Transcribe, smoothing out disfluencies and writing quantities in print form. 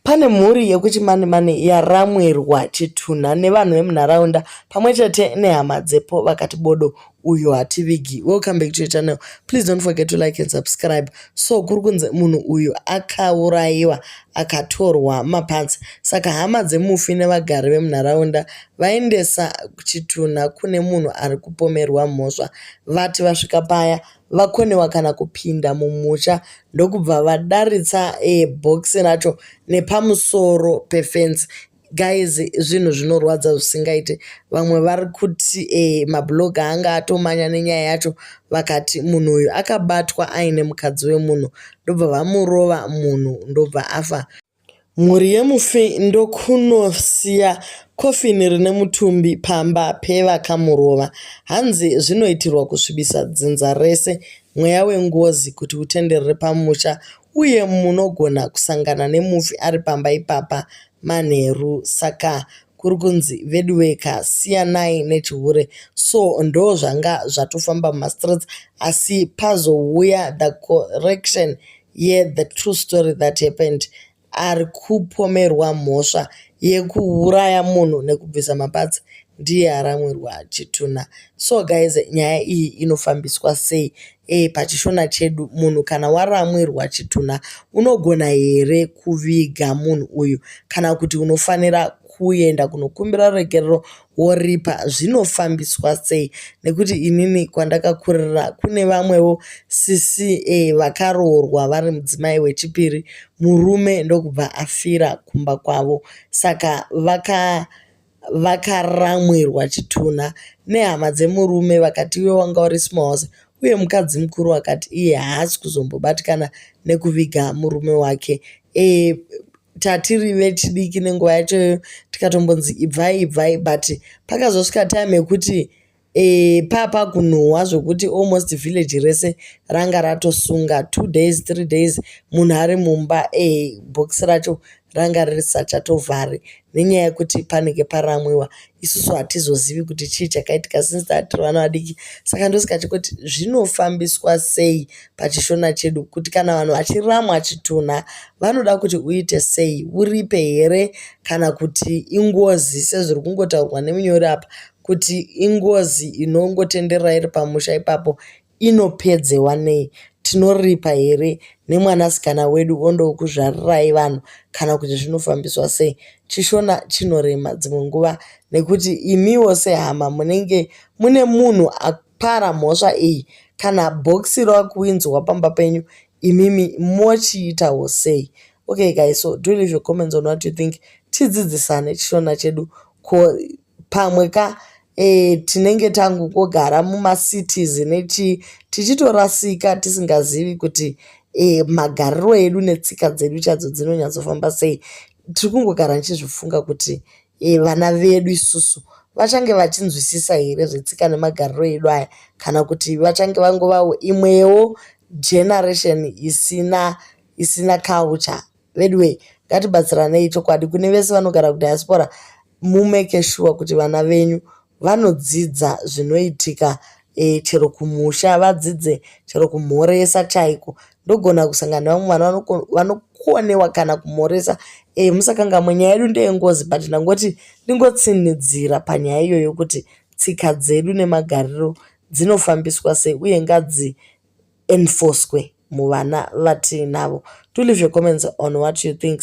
Pane mhuri yekuChimanimani yaramwirwa chitunha nevanhu vemunharaunda pamwe chete nehama dzepo vakati bodo uyu hativigi. Welcome back to your channel. Please don't forget to like and subscribe. So kuri kunzi munhu uyu akaurayiwa akatorwa maparts. Saka hama dzemufi nevagari vemunharaunda vaendesa chitunha kune munhu ari kupomerwa mhosva. Vati vasvika paya vakonewa kana kupinda mumusha ndokubva vadaritsa bhokisi racho nepamusoro pefenzi. Guys, zvinhu zvinorwadza zvisingaite. Vamwe vari kuti mablogger anga atomanya nenyaya yacho vakati munhu uyu akabatwa aine mukadzi wemunhu ndobva vamurova munhu ndobva afa. Mhuri yemufi ndokunosiya kofini rine mutumbi pamba pevakamurova. Hanzi zvinoitirwa kusvibisa dzinza rese mweya wengozi kuti utenderere pamusha uye munogona kusangana nemufi ari pamba ipapa manheru saka kuri kunzi veduweka siyanai nechihure. So ndo zvanga zvatofamba mumastreets asi pazouya the correction yethe true story that happened. Ari kupomerwa mhosva yekuuraya munhu nekubvisa maparts ndiye aramwirwa chitunha. So guys, nyaya iyi inofambiswa sei? Pachishona chedu munhu kana waramwirwa chitunha unogona here kuviga munhu uyu kana kuti unofanira kuenda kunokumbira ruregerero woripa zvinofambiswa sei? Nekuti inini kwandakakurira kune vamwewo sisi vakaroorwa vari mudzimai wechipiri murume ndokubva afira kumba kwavo. Saka vakaramwirwa chitunha nehama dzemurume vakati iwe wanga uri small house uye mukadzi mukuru akati iye haasi kuzombobatikana nekuviga murume wake. Tatiri vechidiki nenguva yacho tikatombonzi ibvai ibvai but pakazosvika time yekuti papakunhuhwa zvokuti almost village rese ranga ratosunga 2 days 3 days munhu ari mumba bhokisi racho ranga risachatovhari nenyaya yekuti panenge paramwiwa. Isusu hatizozivi kuti chii chakaitika since tiri vana vadiki. Saka ndosaka tichingoti zvinofambiswa sei pachishona chedu kuti kana vanhu vachiramwa chitunha vanoda kuti uite sei? Uripe here kana kuti ingozi sezviri kungotaurwa nemunyori apa kuti ingozi inongotenderera iri pamusha ipapo inopedzewa nei? Tinoripa here nemwanasikana wedu ondokuzvarirai vanhu kana kuti zvinofambiswa sei? Chishona chinorema dzimwe nguva nekuti imiwo sehama munenge mune munhu apara mhosva iyi kana bhokisi rakuinzwa pamba penyu imimi mochiitawo sei? Okay guys, so do leave your comments on what you think. Tidzidzisane chishona chedu ko pamwe ka tinenge tangogara mumacities nechii tichitorasika tisingazivi kuti magariro edu netsika dzedu chadzo dzinonyatsofamba sei. Tiri kungogara ndichizvifunga kuti vana vedu isusu vachange vachinzwisisa here zvetsika nemagariro edu aya kana kuti vachange vangovawo imwewo generation isina culture. Anyway, ngatibatsiranei chokwadi kune vese vanogara kudiaspora mumake sure kuti vana venyu vanodzidza zvinoitika chero kumusha vadzidze chero kumhoresa chaiko. Ndogona kusangana nevamwe vana vanokonewa kana kumhoresa. Musakanganwe nyaya yedu ndeyengozi but ndangoti ndingotsinhidzira panyaya iyoyo kuti tsika dzedu nemagariro dzinofambiswa sei uye ngadzi enforcwe muvana vatinavo. Do leave your comments on what you think.